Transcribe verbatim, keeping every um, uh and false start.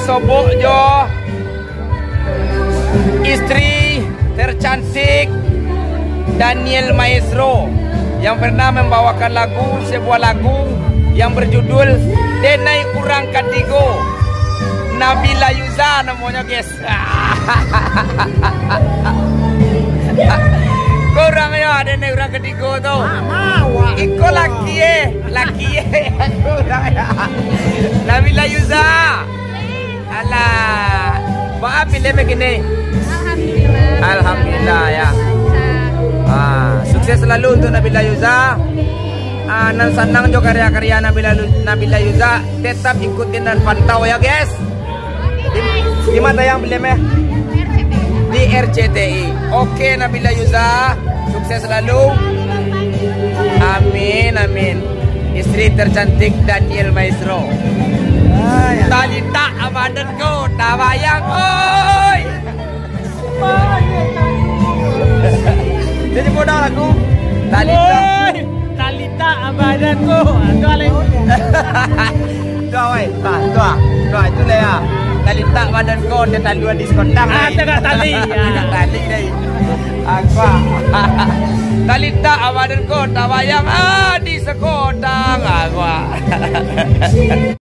Sobok jo istri tercantik Daniel Maestro yang pernah membawakan lagu, sebuah lagu yang berjudul Denai Urang Katigo. Nabila Yuza namonyo, guys. Kurang yo, denai urang katigo tu. Iko laki eh, laki eh. Kurang yo. Nabila Yuza. Alah. Baa filem kini? Alhamdulillah. Alhamdulillah, ya. Lancar. Ah, sukses selalu untuk Nabila Yuza. Ah, nan sanang jo karya-karya Nabila Lu-, Nabila Yuza, tetap ikutin dan pantau ya, guys. Di, di ma tayang filem eh? Di R C T I. Oke, Nabila Yuza, sukses selalu. Amin, amin. Istri tercantik Daniel Maestro. Talitak badan ko tabayang, oi. Jadi bodoh lagu. Talitak. Oi, talitak badan ko. Ah, tu alai. Tu ah, wai. Tu ah, tu ah. Tu ah, itu lah ya. Talitak badan ko, dia taluan di sekotang, ah, wai. Tengah tali, ya. Tengah tali, dai. Aku ah. Talitak badan ko tabayang, ah, di sekotang. Aku ah.